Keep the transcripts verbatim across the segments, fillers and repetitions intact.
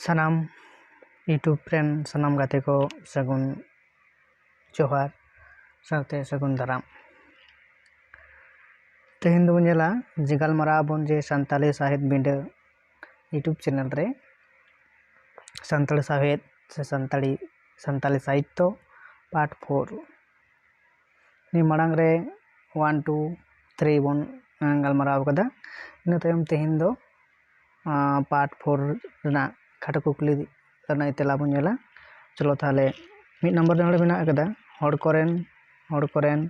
ᱥᱟᱱᱟᱢ YouTube ᱨᱮᱱ ᱥᱟᱱᱟᱢ ᱜᱟᱛᱮ ᱠᱚ ᱥᱟᱹᱜᱩᱱ ᱡᱚᱦᱟᱨ ᱥᱟᱶᱛᱮ ᱥᱟᱹᱜᱩᱱ ᱫᱟᱨᱟᱢ᱾ ᱛᱮᱦᱮᱧ ᱫᱚᱵᱚᱱ ᱧᱮᱞᱟ ᱡᱮ ᱜᱟᱞᱢᱟᱨᱟᱣ ᱟᱵᱚᱱ ᱡᱮ ᱥᱟᱱᱛᱟᱞᱤ ᱥᱟᱶᱦᱮᱫ ᱵᱤᱸᱰᱟᱹ YouTube ᱪᱮᱱᱮᱞ ᱨᱮ ᱥᱟᱱᱛᱟᱲᱤ ᱥᱟᱶᱦᱮᱫ ᱥᱮ ᱥᱟᱱᱛᱟᱲᱤ ᱥᱟᱱᱛᱟᱞᱤ ᱥᱟᱦᱤᱛᱛᱚ ᱯᱟᱴ ᱯᱷᱳᱨ᱾ ᱱᱤᱭᱟᱹ ᱢᱟᱲᱟᱝ ᱨᱮ ᱚᱣᱟᱱ ᱴᱩ ᱛᱷᱨᱤ ᱵᱚᱱ ᱜᱟᱞᱢᱟᱨᱟᱣ ᱠᱟᱫᱟ᱾ ᱤᱱᱟᱹ ᱛᱟᱭᱚᱢ ᱛᱮᱦᱮᱧ ᱫᱚ ᱯᱟᱴ ᱯᱷᱳᱨ ᱨᱮᱱᱟᱜ ᱠᱷᱟᱴᱚ ᱠᱩᱠᱞᱤ ᱨᱮᱱᱟᱜ ᱛᱮᱞᱟ ᱵᱚᱱ ᱧᱮᱞᱟ᱾ ᱪᱚᱞᱚ ᱛᱟᱦᱚᱞᱮ ᱢᱤᱫ ᱱᱚᱢᱵᱚᱨ ᱨᱮ ᱱᱚᱰᱮ ᱢᱮᱱᱟᱜ ᱟᱠᱟᱫᱟ ᱦᱚᱲ ᱠᱚᱨᱮᱱ ᱦᱚᱲ ᱠᱚᱨᱮᱱ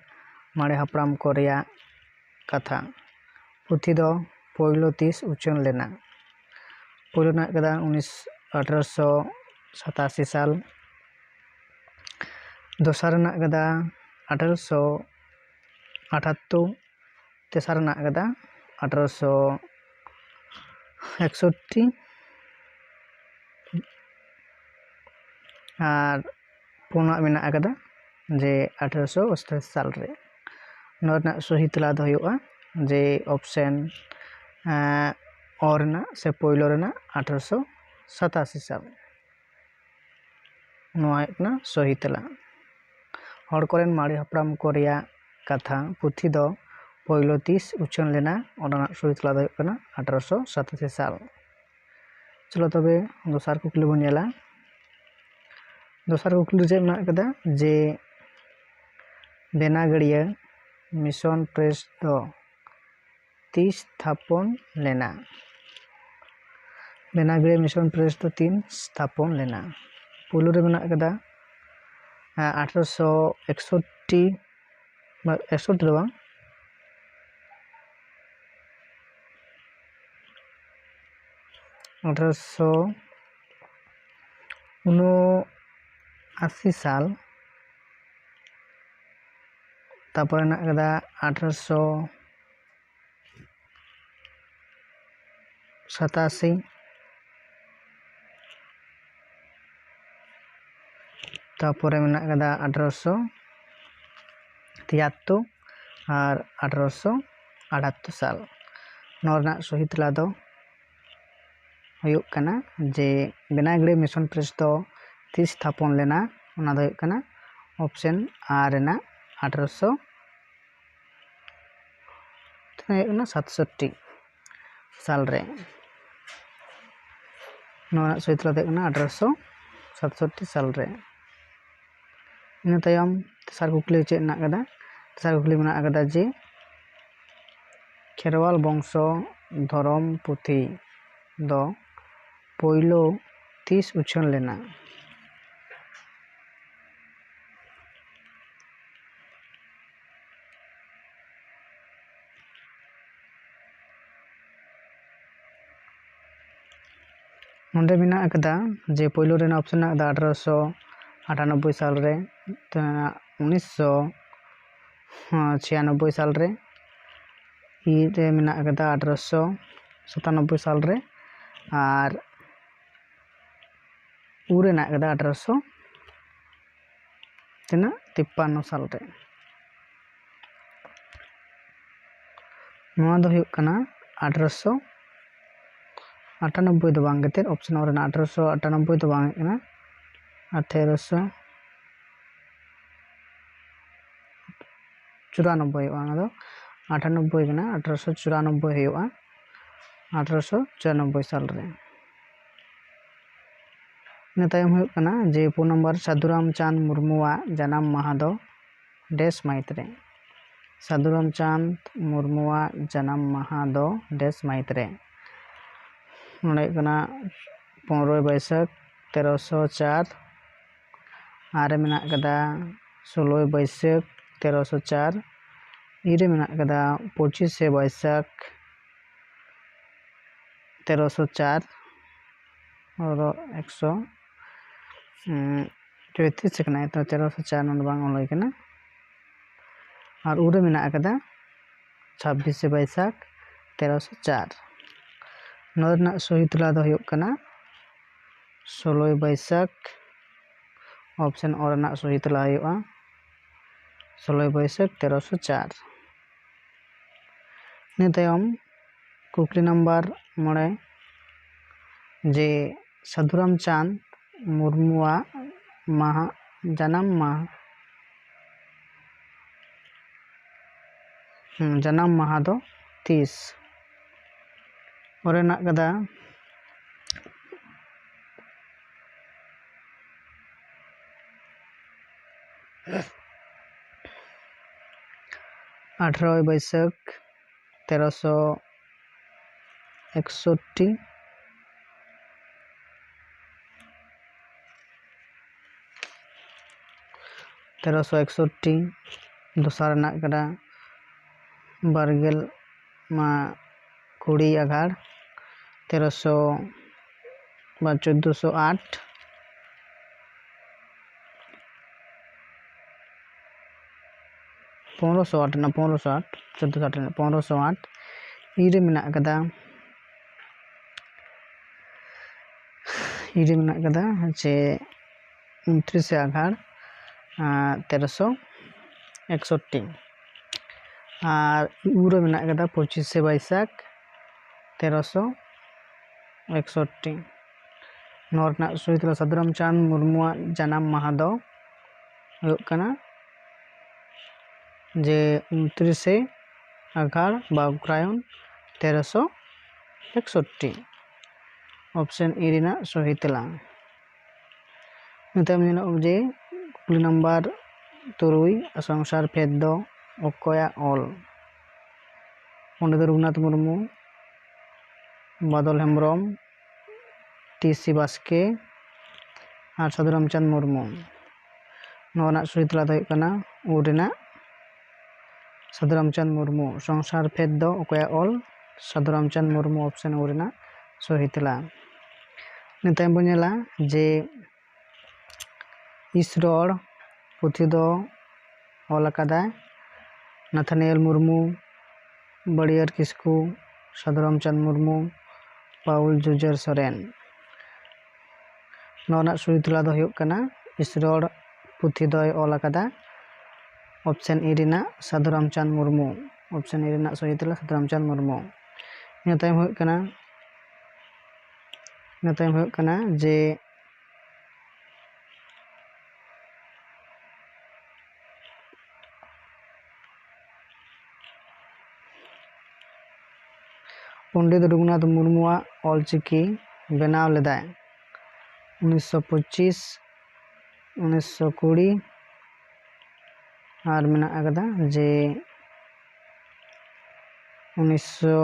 ᱢᱟᱨᱮ ᱦᱟᱯᱲᱟᱢ ᱠᱚ ᱨᱮᱭᱟᱜ ᱠᱟᱛᱷᱟ᱾ ᱯᱩᱛᱷᱤ ᱫᱚ ᱯᱳᱭᱞᱳ ᱛᱤᱥ ᱩᱪᱷᱟᱹᱱ ᱞᱮᱱᱟ? ᱯᱳᱭᱞᱳ ᱨᱮᱱᱟᱜ ᱠᱟᱫᱟ ᱩᱱᱤᱥ ᱟᱴᱷᱨᱚᱥᱚ ᱥᱟᱛᱟᱥᱤ ᱥᱟᱞ᱾ ᱫᱚᱥᱟᱨ ᱨᱮᱱᱟᱜ ᱠᱟᱫᱟ ᱟᱴᱷᱨᱚᱥᱚ ᱟᱴᱷᱟᱛᱛᱳᱨ᱾ ᱛᱮᱥᱟᱨ ᱨᱮᱱᱟᱜ ᱠᱟᱫᱟ ᱟᱴᱷᱨᱚᱥᱚ ᱮᱠᱥᱚᱴᱴᱤ᱾ ᱟᱨ ᱯᱩᱱᱟᱜ ᱢᱮᱱᱟᱜ ᱟᱠᱟᱫᱟ ᱡᱮ ᱟᱴᱷᱨᱚᱥᱚ ᱚᱥᱴᱟᱥᱤ ᱥᱟᱞ ᱨᱮ᱾ ᱱᱚᱣᱟ ᱨᱮᱱᱟᱜ ᱥᱚᱦᱤ ᱛᱮᱞᱟ ᱫᱚ ᱦᱩᱭᱩᱜᱼᱟ ᱡᱮ ᱚᱯᱥᱮᱱ ᱚ ᱨᱮᱱᱟᱜ ᱥᱮ ᱯᱳᱭᱞᱳ ᱨᱮᱱᱟᱜ ᱟᱴᱷᱨᱚᱥᱚ ᱥᱟᱛᱟᱥᱤ ᱥᱟᱞ᱾ ᱱᱚᱣᱟ ᱦᱩᱭᱩᱜ ᱠᱟᱱᱟ ᱥᱚᱦᱤ ᱛᱮᱞᱟ᱾ ᱦᱚᱲ ᱠᱚᱨᱮᱱ ᱢᱟᱨᱮ ᱦᱟᱯᱲᱟᱢ ᱠᱚ ᱨᱮᱭᱟᱜ ᱠᱟᱛᱷᱟ ᱯᱩᱛᱷᱤ ᱫᱚ ᱯᱳᱭᱞᱳ ᱛᱤᱥ ᱩᱪᱷᱟᱹᱱ ᱞᱮᱱᱟ? ᱚᱱᱟ ᱨᱮᱱᱟᱜ ᱥᱚᱦᱤ ᱛᱮᱞᱟ ᱫᱚ ᱦᱩᱭᱩᱜ ᱠᱟᱱᱟ ᱟᱴᱷᱨᱚᱥᱚ ᱥᱟᱛᱟᱥᱤ ᱥᱟᱞ᱾ ᱪᱚᱞᱚ ᱛᱚᱵᱮ ᱫᱚᱥᱟᱨ ᱠᱩᱠᱞᱤ ᱵᱚᱱ ᱧᱮᱞᱟ᱾ ᱫᱚᱥᱟᱨ ᱠᱩᱠᱞᱤ ᱨᱮ ᱪᱮᱫ ᱢᱮᱱᱟᱜ ᱟᱠᱟᱫᱟ ᱡᱮ ᱵᱮᱱᱟᱜᱟᱹᱲᱤᱭᱟᱹ ᱢᱤᱥᱚᱱ ᱯᱨᱮᱥ ᱫᱚ ᱛᱤᱥ ᱛᱷᱟᱯᱚᱱ ᱞᱮᱱᱟ? ᱵᱮᱱᱟᱜᱟᱹᱲᱤᱭᱟᱹ ᱢᱤᱥᱚᱱ ᱯᱨᱮᱥ ᱫᱚ ᱛᱤᱱ ᱛᱷᱟᱯᱚᱱ ᱞᱮᱱᱟ? ᱯᱳᱭᱞᱳ ᱨᱮ ᱢᱮᱱᱟᱜ ᱟᱠᱟᱫᱟ ᱟᱴᱷᱨᱚᱥᱚ ᱮᱠᱥᱚᱴᱴᱤ, ᱮᱠᱥᱚᱴᱴᱤ ᱫᱚ ᱵᱟᱝ, ᱟᱴᱷᱨᱚᱥᱚ ᱩᱱᱚᱟᱥᱤ ᱥᱟᱞ᱾ ᱛᱟᱨᱯᱚᱨᱮ ᱦᱮᱱᱟᱜ ᱠᱟᱫᱟ ᱟᱴᱷᱨᱚᱥᱚ ᱥᱟᱛᱟᱥᱤ᱾ ᱛᱟᱨᱯᱚᱨᱮ ᱢᱮᱱᱟᱜ ᱠᱟᱫᱟ ᱟᱴᱷᱨᱚᱥᱚ ᱛᱤᱭᱟᱛᱛᱳᱨ ᱟᱨ ᱟᱴᱷᱨᱚᱥᱚ ᱟᱴᱷᱟᱛᱛᱳᱨ ᱥᱟᱞ᱾ ᱱᱚᱣᱟ ᱨᱮᱱᱟᱜ ᱥᱚᱦᱤ ᱛᱮᱞᱟ ᱫᱚ ᱦᱩᱭᱩᱜ ᱠᱟᱱᱟ ᱡᱮ ᱵᱮᱱᱟᱜᱽᱲᱤ ᱢᱤᱥᱚᱱ ᱯᱨᱮᱥ ᱫᱚ ᱛᱤᱥ ᱛᱷᱟᱯᱚᱱ ᱞᱮᱱᱟ? ᱚᱱᱟ ᱫᱚ ᱦᱩᱭᱩᱜ ᱠᱟᱱᱟ ᱚᱯᱥᱮᱱ ᱟᱨ ᱨᱮᱱᱟᱜ ᱟᱴᱷᱨᱚᱥᱚ ᱦᱩᱭᱩᱜ ᱠᱟᱱᱟ ᱥᱟᱛᱥᱚᱴᱴᱤ ᱥᱟᱞ ᱨᱮ᱾ ᱱᱚᱣᱟ ᱨᱮᱱᱟᱜ ᱥᱚᱦᱤ ᱛᱮᱞᱟ ᱫᱚ ᱦᱩᱭᱩᱜ ᱠᱟᱱᱟ ᱟᱴᱷᱨᱚᱥᱚ ᱥᱟᱛᱥᱚᱴᱴᱤ ᱥᱟᱞ ᱨᱮ᱾ ᱤᱱᱟᱹ ᱛᱟᱭᱚᱢ ᱛᱮᱥᱟᱨ ᱠᱩᱠᱞᱤ ᱪᱮᱫ ᱢᱮᱱᱟᱜ ᱟᱠᱟᱫᱟ? ᱛᱮᱥᱟᱨ ᱠᱩᱠᱞᱤ ᱢᱮᱱᱟᱜ ᱟᱠᱟᱫᱟ ᱡᱮ ᱠᱷᱮᱨᱣᱟᱞ ᱵᱚᱝᱥᱚ ᱫᱷᱚᱨᱚᱢ ᱯᱩᱛᱷᱤ ᱫᱚ ᱯᱳᱭᱞᱳ ᱛᱤᱥ ᱩᱪᱷᱟᱹᱱ ᱞᱮᱱᱟ? ᱱᱚᱰᱮ ᱢᱮᱱᱟᱜ ᱟᱠᱟᱫᱟ ᱡᱮ ᱯᱳᱭᱞᱳ ᱨᱮᱱᱟᱜ ᱚᱯᱥᱮᱱ ᱢᱮᱱᱟᱜ ᱟᱠᱟᱫᱟ ᱟᱴᱷᱨᱚᱥᱚ ᱟᱴᱷᱟᱱᱚᱵᱵᱳᱭ ᱥᱟᱞ ᱨᱮ, ᱩᱱᱤᱥᱥᱚ ᱪᱷᱤᱭᱟᱱᱚᱵᱵᱳᱭ ᱥᱟᱞ ᱨᱮ, ᱤ ᱨᱮ ᱢᱮᱱᱟᱜ ᱟᱠᱟᱫᱟ ᱟᱴᱷᱨᱚᱥᱚ ᱥᱟᱛᱟᱱᱚᱵᱵᱳᱭ ᱥᱟᱞ ᱨᱮ, ᱟᱨ ᱩ ᱨᱮ ᱢᱮᱱᱟᱜ ᱟᱠᱟᱫᱟ ᱟᱴᱷᱨᱚᱥᱚ ᱛᱤᱱᱟᱹᱜ ᱛᱤᱯᱯᱟᱱᱱᱚ ᱥᱟᱞ ᱨᱮ᱾ ᱱᱚᱣᱟ ᱫᱚ ᱦᱩᱭᱩᱜ ᱠᱟᱱᱟ ᱟᱴᱷᱨᱚᱥᱚ ᱟᱴᱷᱟᱱᱚᱵᱵᱳᱭ ᱫᱚ ᱵᱟᱝ ᱠᱟᱛᱮᱫ, ᱚᱯᱥᱮᱱ ᱨᱮᱱᱟᱜ ᱟᱴᱷᱨᱚᱥᱚ ᱟᱴᱷᱟᱱᱚᱵᱵᱳᱭ ᱫᱚ ᱵᱟᱝ ᱦᱩᱭᱩᱜ ᱠᱟᱱᱟ, ᱟᱴᱷᱮᱨᱚᱥᱚ ᱪᱩᱨᱟᱱᱚᱵᱵᱳᱭ ᱦᱩᱭᱩᱜᱼᱟ᱾ ᱚᱱᱟ ᱫᱚ ᱟᱴᱷᱟᱱᱚᱵᱵᱳᱭ ᱠᱟᱱᱟ, ᱟᱴᱷᱨᱚᱥᱚ ᱪᱩᱨᱟᱱᱚᱵᱵᱳᱭ ᱦᱩᱭᱩᱜᱼᱟ, ᱟᱴᱷᱨᱚᱥᱚ ᱪᱩᱨᱟᱱᱚᱵᱵᱳᱭ ᱥᱟᱞ ᱨᱮ᱾ ᱤᱱᱟᱹ ᱛᱟᱭᱚᱢ ᱦᱩᱭᱩᱜ ᱠᱟᱱᱟ ᱡᱮ ᱯᱩᱱ ᱱᱚᱢᱵᱚᱨ, ᱥᱟᱹᱫᱷᱩ ᱨᱟᱢᱪᱟᱸᱫᱽ ᱢᱩᱨᱢᱩᱣᱟᱜ ᱡᱟᱱᱟᱢ ᱢᱟᱦᱟ ᱫᱚ ᱰᱮᱥ ᱢᱟᱹᱦᱤᱛ ᱨᱮ? ᱥᱟᱹᱫᱷᱩ ᱨᱟᱢᱪᱟᱸᱫᱽ ᱢᱩᱨᱢᱩᱣᱟᱜ ᱡᱟᱱᱟᱢ ᱢᱟᱦᱟ ᱫᱚ ᱰᱮᱥ ᱢᱟᱹᱦᱤᱛ ᱨᱮ? ᱱᱚᱰᱮ ᱦᱩᱭᱩᱜ ᱠᱟᱱᱟ ᱯᱚᱱᱨᱚᱭ ᱵᱟᱹᱭᱥᱟᱹᱠᱷ ᱛᱮᱨᱚᱥᱚ ᱪᱟᱨ, ᱟᱨ ᱨᱮ ᱢᱮᱱᱟᱜ ᱠᱟᱫᱟ ᱥᱳᱞᱳᱭ ᱵᱟᱹᱭᱥᱟᱹᱠᱷ ᱛᱮᱨᱚᱥᱚ ᱪᱟᱨ, ᱤ ᱨᱮ ᱢᱮᱱᱟᱜ ᱠᱟᱫᱟ ᱯᱚᱸᱪᱤᱥᱮ ᱵᱟᱹᱭᱥᱟᱹᱠᱷ ᱛᱮᱨᱚᱥᱚ ᱪᱟᱨ, ᱱᱚᱣᱟ ᱫᱚ ᱮᱠᱥᱚ ᱪᱚᱭᱛᱨᱤᱥ ᱠᱟᱱᱟ, ᱛᱚ ᱛᱮᱨᱚᱥᱚ ᱪᱟᱨ ᱱᱚᱰᱮ ᱵᱟᱝ ᱚᱞ ᱦᱩᱭ ᱠᱟᱱᱟ᱾ ᱟᱨ ᱩ ᱨᱮ ᱢᱮᱱᱟᱜ ᱟᱠᱟᱫᱟ ᱪᱷᱟᱵᱵᱤᱥᱮ ᱵᱟᱹᱭᱥᱟᱹᱠᱷ ᱛᱮᱨᱚᱥᱚ ᱪᱟᱨ᱾ ᱱᱚᱣᱟ ᱨᱮᱱᱟᱜ ᱥᱚᱦᱤ ᱛᱮᱞᱟ ᱫᱚ ᱦᱩᱭᱩᱜ ᱠᱟᱱᱟ ᱥᱳᱞᱳᱭ ᱵᱟᱹᱭᱥᱟᱹᱠᱷ, ᱚᱯᱥᱮᱱ ᱚ ᱨᱮᱱᱟᱜ ᱥᱚᱦᱤ ᱛᱮᱞᱟ ᱦᱩᱭᱩᱜᱼᱟ ᱥᱳᱞᱳᱭ ᱵᱟᱹᱭᱥᱟᱹᱠᱷ ᱛᱮᱨᱚᱥᱚ ᱪᱟᱨ᱾ ᱤᱱᱟᱹ ᱛᱟᱭᱚᱢ ᱠᱩᱠᱞᱤ ᱱᱟᱢᱵᱟᱨ ᱢᱚᱬᱮ, ᱡᱮ ᱥᱟᱹᱫᱷᱩ ᱨᱟᱢᱪᱟᱸᱫᱽ ᱢᱩᱨᱢᱩᱣᱟᱜ ᱢᱟᱦᱟ, ᱡᱟᱱᱟᱢ ᱢᱟᱦᱟ, ᱦᱩᱸ, ᱡᱟᱱᱟᱢ ᱢᱟᱦᱟ ᱫᱚ ᱛᱤᱥ? ᱚᱞ ᱦᱮᱱᱟᱜ ᱠᱟᱫᱟ ᱟᱴᱷᱨᱚᱭ ᱵᱟᱹᱭᱥᱟᱹᱠᱷ ᱛᱮᱨᱚᱥᱚ ᱮᱠᱥᱚᱴᱴᱤ᱾ ᱛᱮᱨᱚᱥᱚ ᱮᱠᱥᱚᱴᱴᱤ᱾ ᱫᱚᱥᱟᱨ ᱨᱮᱱᱟᱜ ᱠᱟᱱᱟ ᱵᱟᱨᱜᱮᱞ ᱢᱟ ᱠᱩᱲᱤ ᱟᱜᱷᱟᱲ ᱛᱮᱨᱚᱥᱚ ᱵᱟ ᱪᱳᱫᱫᱳᱥᱚ ᱟᱴ᱾ ᱯᱚᱱᱨᱚᱥᱚ ᱟᱴ ᱨᱮᱱᱟᱜ, ᱯᱚᱱᱨᱚᱥᱚ ᱟᱴ, ᱪᱳᱫᱫᱳᱥᱚ ᱟᱴ ᱨᱮᱱᱟᱜ ᱯᱚᱱᱨᱚᱥᱚ ᱟᱴ᱾ ᱤ ᱨᱮ ᱢᱮᱱᱟᱜ ᱠᱟᱫᱟ, ᱤ ᱨᱮ ᱢᱮᱱᱟᱜ ᱠᱟᱫᱟ ᱡᱮ ᱩᱱᱛᱨᱤᱥᱮ ᱟᱜᱷᱟᱲ, ᱟᱨ ᱛᱮᱨᱚᱥᱚ ᱮᱠᱥᱚᱴᱴᱤ᱾ ᱟᱨ ᱩ ᱨᱮ ᱢᱮᱱᱟᱜ ᱠᱟᱫᱟ ᱯᱚᱸᱪᱤᱥᱮ ᱵᱟᱹᱭᱥᱟᱹᱠᱷ ᱛᱮᱨᱚᱥᱚ ᱮᱠᱥᱚᱴᱴᱤ᱾ ᱱᱚᱣᱟ ᱨᱮᱱᱟᱜ ᱥᱚᱦᱤ ᱛᱮᱞᱟ, ᱥᱟᱹᱫᱷᱩ ᱨᱟᱢᱪᱟᱸᱫᱽ ᱢᱩᱨᱢᱩᱣᱟᱜ ᱡᱟᱱᱟᱢ ᱢᱟᱦᱟ ᱫᱚ ᱦᱩᱭᱩᱜ ᱠᱟᱱᱟ ᱡᱮ ᱩᱱᱛᱨᱤᱥᱮ ᱟᱜᱷᱟᱲ ᱵᱟ ᱚᱜᱽᱨᱟᱭᱚᱱ ᱛᱮᱨᱚᱥᱚ ᱮᱠᱥᱚᱴᱴᱤ᱾ ᱚᱯᱥᱮᱱ ᱤ ᱨᱮᱱᱟᱜ ᱥᱚᱦᱤ ᱛᱮᱞᱟ᱾ ᱱᱤᱛᱚᱜ ᱧᱮᱞᱚᱜ ᱡᱮ ᱠᱩᱠᱞᱤ ᱱᱟᱢᱵᱟᱨ ᱛᱩᱨᱩᱭ, ᱥᱚᱝᱥᱟᱨ ᱯᱷᱮᱫ ᱫᱚ ᱚᱠᱚᱭᱟᱜ ᱚᱞ? ᱯᱚᱱᱰᱤᱛ ᱨᱚᱜᱷᱩᱱᱟᱛᱷ ᱢᱩᱨᱢᱩ, ᱵᱟᱫᱚᱞ ᱦᱮᱢᱵᱨᱚᱢ, ᱴᱤ ᱥᱤ ᱵᱟᱥᱠᱮ ᱟᱨ ᱥᱟᱹᱫᱷᱩ ᱨᱟᱢᱪᱟᱸᱫᱽ ᱢᱩᱨᱢᱩ᱾ ᱱᱚᱣᱟ ᱨᱮᱱᱟᱜ ᱥᱚᱦᱤ ᱛᱮᱞᱟ ᱫᱚ ᱦᱩᱭᱩᱜ ᱠᱟᱱᱟ ᱩ ᱨᱮᱱᱟᱜ ᱥᱟᱹᱫᱷᱩ ᱨᱟᱢᱪᱟᱸᱫᱽ ᱢᱩᱨᱢᱩ᱾ ᱥᱚᱝᱥᱟᱨ ᱯᱷᱮᱫ ᱫᱚ ᱚᱠᱚᱭᱟᱜ ᱚᱞ? ᱥᱟᱹᱫᱷᱩ ᱨᱟᱢᱪᱟᱸᱫᱽ ᱢᱩᱨᱢᱩ, ᱚᱯᱥᱮᱱ ᱩ ᱨᱮᱱᱟᱜ ᱥᱚᱦᱤ ᱛᱮᱞᱟ᱾ ᱤᱱᱟᱹ ᱛᱟᱭᱚᱢ ᱵᱚᱱ ᱧᱮᱞᱟ ᱡᱮ ᱤᱥᱨᱚᱲ ᱯᱩᱛᱷᱤ ᱫᱚ ᱚᱞ ᱟᱠᱟᱫᱟᱭ ᱱᱟᱛᱷᱟᱱᱤᱭᱮᱞ ᱢᱩᱨᱢᱩ, ᱵᱟᱹᱲᱤᱭᱟᱹᱨ ᱠᱤᱥᱠᱩ, ᱥᱟᱹᱫᱷᱩ ᱨᱟᱢᱪᱟᱸᱫᱽ ᱢᱩᱨᱢᱩ, ᱯᱟᱣᱩᱞ ᱡᱩᱡᱟᱹᱨ ᱥᱚᱨᱮᱱ᱾ ᱱᱚᱣᱟ ᱨᱮᱱᱟᱜ ᱥᱚᱦᱤ ᱛᱮᱞᱟ ᱫᱚ ᱦᱩᱭᱩᱜ ᱠᱟᱱᱟ, ᱤᱥᱨᱚᱲ ᱯᱩᱛᱷᱤ ᱫᱚᱭ ᱚᱞ ᱟᱠᱟᱫᱟ ᱚᱯᱥᱮᱱ ᱤ ᱨᱮᱱᱟᱜ ᱥᱟᱹᱫᱷᱩ ᱨᱟᱢᱪᱟᱸᱫᱽ ᱢᱩᱨᱢᱩ᱾ ᱚᱯᱥᱮᱱ ᱤ ᱨᱮᱱᱟᱜ ᱥᱚᱦᱤ ᱛᱮᱞᱟ ᱥᱟᱹᱫᱷᱩ ᱨᱟᱢᱪᱟᱸᱫᱽ ᱢᱩᱨᱢᱩ᱾ ᱤᱱᱟᱹ ᱛᱟᱭᱚᱢ ᱦᱩᱭᱩᱜ ᱠᱟᱱᱟ ᱤᱱᱟᱹ ᱛᱟᱭᱚᱢ ᱦᱩᱭᱩᱜ ᱠᱟᱱᱟ ᱡᱮ ᱯᱚᱱᱰᱤᱛ ᱨᱚᱜᱷᱩᱱᱟᱛᱷ ᱢᱩᱨᱢᱩᱣᱟᱜ ᱚᱞᱪᱤᱠᱤ ᱵᱮᱱᱟᱣ ᱞᱮᱫᱟᱭ ᱩᱱᱤᱥᱥᱚ ᱯᱚᱸᱪᱤᱥ, ᱩᱱᱤᱥᱥᱚ ᱠᱩᱲᱤ, ᱟᱨ ᱢᱮᱱᱟᱜ ᱟᱠᱟᱫᱟ ᱡᱮ ᱩᱱᱤᱥᱥᱚ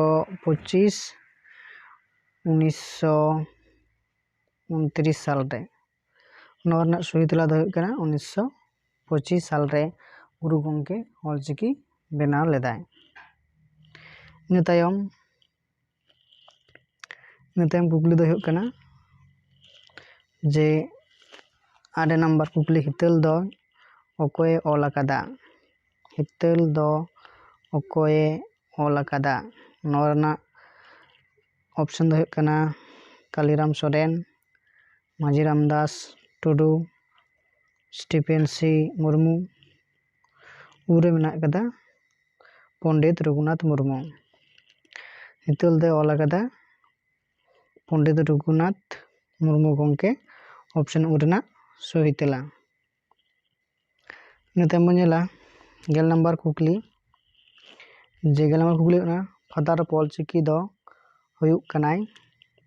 ᱯᱚᱸᱪᱤᱥ, ᱩᱱᱤᱥᱥᱚ ᱩᱱᱛᱨᱤᱥ ᱥᱟᱞ ᱨᱮ᱾ ᱱᱚᱣᱟ ᱨᱮᱱᱟᱜ ᱥᱚᱦᱤ ᱛᱮᱞᱟ ᱫᱚ ᱦᱩᱭᱩᱜ ᱠᱟᱱᱟ ᱩᱱᱤᱥᱥᱚ ᱯᱚᱸᱪᱤᱥ ᱥᱟᱞ ᱨᱮ ᱜᱩᱨᱩ ᱜᱚᱢᱠᱮ ᱚᱞᱪᱤᱠᱤ ᱵᱮᱱᱟᱣ ᱞᱮᱫᱟᱭ᱾ ᱤᱱᱟᱹ ᱛᱟᱭᱚᱢ ᱤᱱᱟᱹ ᱛᱟᱭᱚᱢ ᱠᱩᱠᱞᱤ ᱫᱚ ᱦᱩᱭᱩᱜ ᱠᱟᱱᱟ ᱡᱮ ᱟᱨᱮ ᱱᱟᱢᱵᱟᱨ ᱠᱩᱠᱞᱤ, ᱦᱤᱛᱟᱹᱞ ᱫᱚ ᱚᱠᱚᱭᱮ ᱚᱞ ᱟᱠᱟᱫᱟ? ᱦᱤᱛᱟᱹᱞ ᱫᱚ ᱚᱠᱚᱭᱮ ᱚᱞ ᱟᱠᱟᱫᱟ? ᱱᱚᱣᱟ ᱨᱮᱱᱟᱜ ᱚᱯᱥᱮᱱ ᱫᱚ ᱦᱩᱭᱩᱜ ᱠᱟᱱᱟ ᱠᱟᱞᱤᱨᱟᱢ ᱥᱚᱨᱮᱱ, ᱢᱟᱹᱡᱷᱤ ᱨᱟᱢᱫᱟᱥ ᱴᱩᱰᱩ, ᱥᱴᱤᱯᱷᱮᱱ ᱥᱤ ᱢᱩᱨᱢᱩ᱾ ᱩᱨᱮ ᱢᱮᱱᱟᱜ ᱟᱠᱟᱫᱟ ᱯᱚᱱᱰᱤᱛ ᱨᱚᱜᱷᱩᱱᱟᱛᱷ ᱢᱩᱨᱢᱩ᱾ ᱦᱤᱛᱟᱹᱞ ᱫᱚᱭ ᱚᱞ ᱟᱠᱟᱫᱟ ᱯᱚᱱᱰᱤᱛ ᱨᱚᱜᱷᱩᱱᱟᱛᱷ ᱢᱩᱨᱢᱩ ᱜᱚᱢᱠᱮ, ᱚᱯᱥᱮᱱ ᱩ ᱨᱮᱱᱟᱜ ᱥᱚᱦᱤ ᱛᱮᱞᱟ᱾ ᱤᱱᱟᱹ ᱛᱟᱭᱚᱢ ᱵᱚᱱ ᱧᱮᱞᱟ ᱜᱮᱞ ᱱᱟᱢᱵᱟᱨ ᱠᱩᱠᱞᱤ᱾ ᱡᱮ ᱜᱮᱞ ᱱᱟᱢᱵᱟᱨ ᱠᱩᱠᱞᱤ ᱦᱩᱭᱩᱜ ᱠᱟᱱᱟ, ᱯᱷᱟᱫᱟᱨ ᱚᱯᱷ ᱚᱞᱪᱤᱠᱤ ᱫᱚ ᱦᱩᱭᱩᱜ ᱠᱟᱱᱟᱭ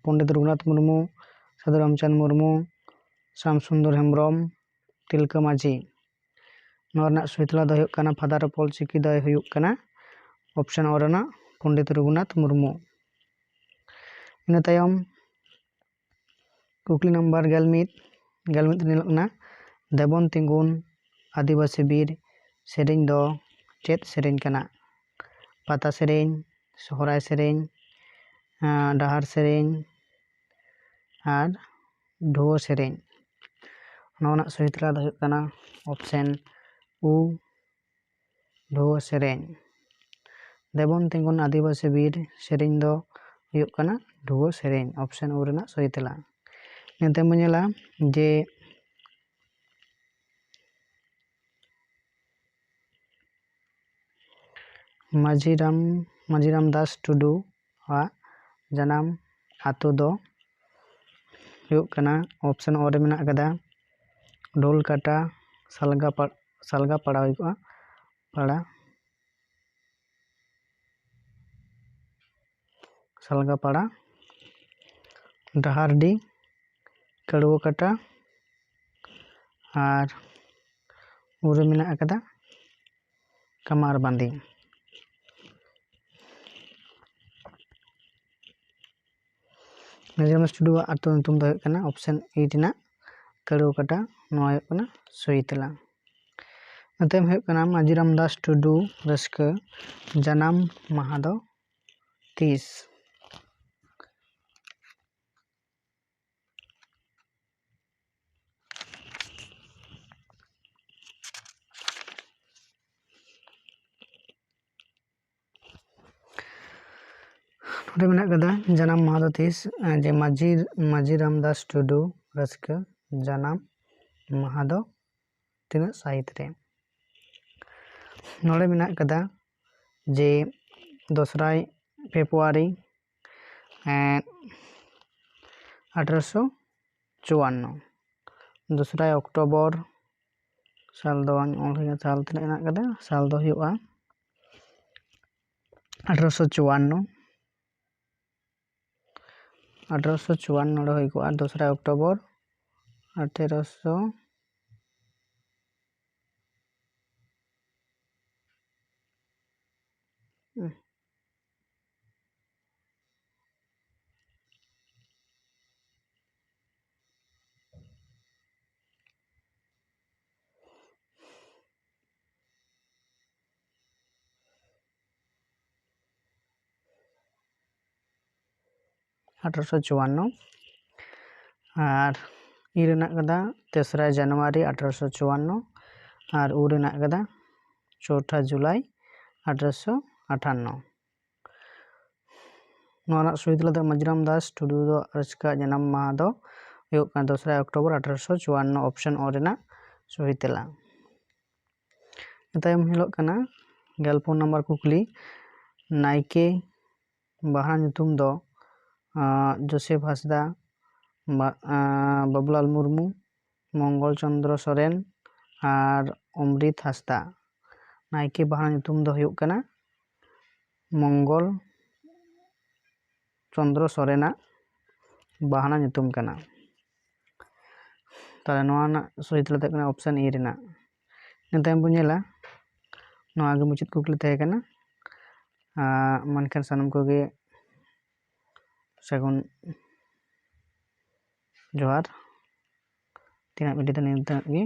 ᱯᱚᱱᱰᱤᱛ ᱨᱚᱜᱷᱩᱱᱟᱛᱷ ᱢᱩᱨᱢᱩ, ᱥᱟᱹᱫᱷᱩ ᱨᱟᱢᱪᱟᱸᱫᱽ ᱢᱩᱨᱢᱩ, ᱥᱟᱢ ᱥᱩᱱᱫᱚᱨ ᱦᱮᱢᱵᱨᱚᱢ, ᱛᱤᱞᱠᱟᱹ ᱢᱟᱹᱡᱷᱤ᱾ ᱱᱚᱣᱟ ᱨᱮᱱᱟᱜ ᱥᱚᱦᱤ ᱛᱮᱞᱟ ᱫᱚ ᱦᱩᱭᱩᱜ ᱠᱟᱱᱟ, ᱯᱷᱟᱫᱟᱨ ᱚᱯᱷ ᱚᱞᱪᱤᱠᱤ ᱫᱚᱭ ᱦᱩᱭᱩᱜ ᱠᱟᱱᱟ ᱚᱯᱥᱮᱱ ᱚ ᱨᱮᱱᱟᱜ ᱯᱚᱱᱰᱤᱛ ᱨᱚᱜᱷᱩᱱᱟᱛᱷ ᱢᱩᱨᱢᱩ᱾ ᱤᱱᱟᱹ ᱛᱟᱭᱚᱢ ᱠᱩᱠᱞᱤ ᱱᱟᱢᱵᱟᱨ ᱜᱮᱞ ᱢᱤᱫ, ᱜᱮᱞ ᱢᱤᱫ ᱨᱮ ᱧᱮᱞᱚᱜ ᱠᱟᱱᱟ, ᱫᱮᱵᱚᱱ ᱛᱤᱸᱜᱩᱱ ᱟᱹᱫᱤᱵᱟᱹᱥᱤ ᱵᱤᱨ ᱥᱮᱨᱮᱧ ᱫᱚ ᱪᱮᱫ ᱥᱮᱨᱮᱧ ᱠᱟᱱᱟ? ᱯᱟᱛᱟ ᱥᱮᱨᱮᱧ, ᱥᱚᱦᱨᱟᱭ ᱥᱮᱨᱮᱧ, ᱟᱸ, ᱰᱟᱦᱟᱨ ᱥᱮᱨᱮᱧ ᱟᱨ ᱰᱷᱩᱣᱟᱹ ᱥᱮᱨᱮᱧ᱾ ᱱᱚᱣᱟ ᱨᱮᱱᱟᱜ ᱥᱚᱦᱤ ᱛᱮᱞᱟ ᱫᱚ ᱦᱩᱭᱩᱜ ᱠᱟᱱᱟ ᱚᱯᱥᱮᱱ ᱩ, ᱰᱷᱩᱣᱟᱹ ᱥᱮᱨᱮᱧ᱾ ᱫᱮᱵᱚᱱ ᱛᱤᱸᱜᱩᱱ ᱟᱹᱫᱤᱵᱟᱹᱥᱤ ᱵᱤᱨ ᱥᱮᱨᱮᱧ ᱫᱚ ᱦᱩᱭᱩᱜ ᱠᱟᱱᱟ ᱰᱷᱩᱣᱟᱹ ᱥᱮᱨᱮᱧ, ᱚᱯᱥᱮᱱ ᱩ ᱨᱮᱱᱟᱜ ᱥᱚᱦᱤ ᱛᱮᱞᱟ᱾ ᱤᱱᱟᱹ ᱛᱟᱭᱚᱢ ᱵᱚᱱ ᱧᱮᱞᱟ ᱡᱮ ᱢᱟᱹᱡᱷᱤ ᱨᱟᱢ, ᱢᱟᱹᱡᱷᱤ ᱨᱟᱢᱫᱟᱥ ᱴᱩᱰᱩᱣᱟᱜ ᱡᱟᱱᱟᱢ ᱟᱛᱳ ᱫᱚ ᱦᱩᱭᱩᱜ ᱠᱟᱱᱟ ᱚᱯᱥᱮᱱ ᱚ ᱨᱮ ᱢᱮᱱᱟᱜ ᱟᱠᱟᱫᱟ ᱰᱷᱳᱞᱠᱟᱴᱟ, ᱥᱟᱞᱜᱟ ᱯᱟ-, ᱥᱟᱞᱜᱟ ᱯᱟᱲᱟ ᱦᱩᱭ ᱠᱚᱜᱼᱟ, ᱯᱟᱲᱟ, ᱥᱟᱞᱜᱟ ᱯᱟᱲᱟ, ᱰᱟᱦᱟᱨᱰᱤ, ᱠᱟᱹᱲᱩᱣᱟᱹ ᱠᱟᱴᱟ ᱟᱨ ᱩᱨ ᱨᱮ ᱢᱮᱱᱟᱜ ᱟᱠᱟᱫᱟ ᱠᱟᱢᱟᱨ ᱵᱟᱸᱫᱤ᱾ ᱢᱮᱡᱚᱨᱢᱮᱱᱴ ᱴᱩᱰᱩᱣᱟᱜ ᱟᱹᱛᱩ ᱧᱩᱛᱩᱢ ᱫᱚ ᱦᱩᱭᱩᱜ ᱠᱟᱱᱟ ᱚᱯᱥᱮᱱ ᱤ ᱨᱮᱱᱟᱜ ᱠᱟᱹᱲᱩᱣᱟᱹ ᱠᱟᱴᱟ᱾ ᱱᱚᱣᱟ ᱦᱩᱭᱩᱜ ᱠᱟᱱᱟ ᱥᱚᱦᱤ ᱛᱮᱞᱟ᱾ ᱱᱚᱛᱮ ᱦᱩᱭᱩᱜ ᱠᱟᱱᱟ ᱢᱟᱹᱡᱷᱤ ᱨᱟᱢᱫᱟᱥ ᱴᱩᱰᱩ ᱨᱟᱹᱥᱠᱟᱹ ᱡᱟᱱᱟᱢ ᱢᱟᱦᱟ ᱫᱚ ᱛᱤᱥ? ᱱᱚᱰᱮ ᱢᱮᱱᱟᱜ ᱠᱟᱫᱟ ᱡᱟᱱᱟᱢ ᱢᱟᱦᱟ ᱫᱚ ᱛᱤᱥ, ᱡᱮ ᱢᱟᱹᱡᱷᱤ, ᱢᱟᱹᱡᱷᱤ ᱨᱟᱢᱫᱟᱥ ᱴᱩᱰᱩ ᱨᱟᱹᱥᱠᱟᱹ ᱡᱟᱱᱟᱢ ᱢᱟᱦᱟ ᱫᱚ ᱛᱤᱱᱟᱹᱜ ᱥᱟᱹᱦᱤᱛ ᱨᱮ? ᱱᱚᱰᱮ ᱢᱮᱱᱟᱜ ᱠᱟᱫᱟ ᱡᱮ ᱫᱚᱥᱨᱟᱭ ᱯᱷᱮᱵᱽᱨᱩᱣᱟᱨᱤ, ᱮᱸ, ᱟᱴᱷᱨᱚᱥᱚ ᱪᱩᱣᱟᱱᱱᱚ, ᱫᱚᱥᱨᱟᱭ ᱚᱠᱴᱳᱵᱚᱨ, ᱥᱟᱞ ᱫᱚ ᱵᱟᱝ ᱚᱞ ᱦᱩᱭᱩᱜᱼᱟ, ᱥᱟᱞ ᱛᱤᱱᱟᱹᱜ ᱦᱮᱱᱟᱜ ᱠᱟᱫᱟ, ᱥᱟᱞ ᱫᱚ ᱦᱩᱭᱩᱜᱼᱟ ᱟᱴᱷᱨᱚᱥᱚ ᱪᱩᱣᱟᱱᱱᱚ, ᱟᱴᱷᱨᱚᱥᱚ ᱪᱩᱣᱟᱱᱱᱚ ᱨᱮ ᱦᱩᱭ ᱠᱚᱜᱼᱟ, ᱫᱚᱥᱨᱟᱭ ᱚᱠᱴᱳᱵᱚᱨ, ᱟᱴᱷᱮᱨᱚᱥᱚ ᱟᱴᱷᱨᱚᱥᱚ ᱪᱩᱣᱟᱱᱱᱚ᱾ ᱟᱨ ᱤ ᱨᱮᱱᱟᱜ ᱠᱟᱫᱟ ᱛᱮᱥᱨᱟ ᱡᱟᱱᱩᱣᱟᱨᱤ ᱟᱴᱷᱨᱚᱥᱚ ᱪᱩᱣᱟᱱᱱᱚ, ᱟᱨ ᱩ ᱨᱮᱱᱟᱜ ᱠᱟᱫᱟ ᱪᱳᱣᱴᱷᱟ ᱡᱩᱞᱟᱭ ᱟᱴᱷᱨᱚᱥᱚ ᱟᱴᱷᱟᱱᱱᱚ᱾ ᱱᱚᱣᱟ ᱨᱮᱱᱟᱜ ᱥᱚᱦᱤ ᱛᱮᱞᱟ ᱫᱚ ᱢᱟᱹᱡᱷᱤ ᱨᱟᱢᱫᱟᱥ ᱴᱩᱰᱩ ᱫᱚ ᱨᱟᱹᱥᱠᱟᱹ ᱡᱟᱱᱟᱢ ᱢᱟᱦᱟ ᱫᱚ ᱦᱩᱭᱩᱜ ᱠᱟᱱᱟ ᱫᱚᱥᱨᱟᱭ ᱚᱠᱴᱳᱵᱚᱨ ᱟᱴᱷᱨᱚᱥᱚ ᱪᱩᱣᱟᱱᱱᱚ, ᱚᱯᱥᱮᱱ ᱚ ᱨᱮᱱᱟᱜ ᱥᱚᱦᱤ ᱛᱮᱞᱟ᱾ ᱛᱟᱭᱚᱢ ᱧᱮᱞᱚᱜ ᱠᱟᱱᱟ ᱜᱮᱞ ᱯᱩᱱ ᱱᱟᱢᱵᱟᱨ ᱠᱩᱠᱞᱤ, ᱱᱟᱭᱠᱮ ᱵᱟᱦᱟ ᱧᱩᱛᱩᱢ ᱫᱚ, ᱟᱸ, ᱡᱳᱥᱮᱯ ᱦᱟᱸᱥᱫᱟ, ᱵᱟ- ᱟᱸ, ᱵᱟᱵᱩᱞᱟᱞ ᱢᱩᱨᱢᱩ, ᱢᱚᱝᱜᱚᱞ ᱪᱚᱸᱫᱽᱨᱚ ᱥᱚᱨᱮᱱ ᱟᱨ ᱚᱢᱨᱤᱛ ᱦᱟᱸᱥᱫᱟ᱾ ᱱᱟᱭᱠᱮ ᱵᱟᱦᱟ ᱧᱩᱛᱩᱢ ᱫᱚ ᱦᱩᱭᱩᱜ ᱠᱟᱱᱟ ᱢᱚᱝᱜᱚᱞ ᱪᱚᱸᱫᱽᱨᱚ ᱥᱚᱨᱮᱱᱟᱜ ᱵᱟᱦᱟ ᱧᱩᱛᱩᱢ ᱠᱟᱱᱟ᱾ ᱛᱟᱦᱚᱞᱮ ᱱᱚᱣᱟ ᱨᱮᱱᱟᱜ ᱥᱚᱦᱤ ᱛᱮᱞᱟ ᱫᱚ ᱦᱩᱭᱩᱜ ᱠᱟᱱᱟ option A ᱨᱮᱱᱟᱜ᱾ ᱤᱱᱟᱹ ᱛᱟᱭᱚᱢ ᱵᱚᱱ ᱧᱮᱞᱟ, ᱱᱚᱣᱟ ᱜᱮ ᱢᱩᱪᱟᱹᱫ ᱠᱩᱠᱞᱤ ᱛᱟᱦᱮᱸ ᱠᱟᱱᱟ᱾ ᱟᱨ ᱢᱮᱱᱠᱷᱟᱱ ᱥᱟᱱᱟᱢ ᱠᱚᱜᱮ ᱥᱟᱹᱜᱩᱱ ᱡᱚᱦᱟᱨ᱾ ᱛᱮᱦᱮᱧᱟᱜ video ᱫᱚ ᱱᱤᱭᱟᱹ ᱛᱤᱱᱟᱹᱜ ᱜᱮ᱾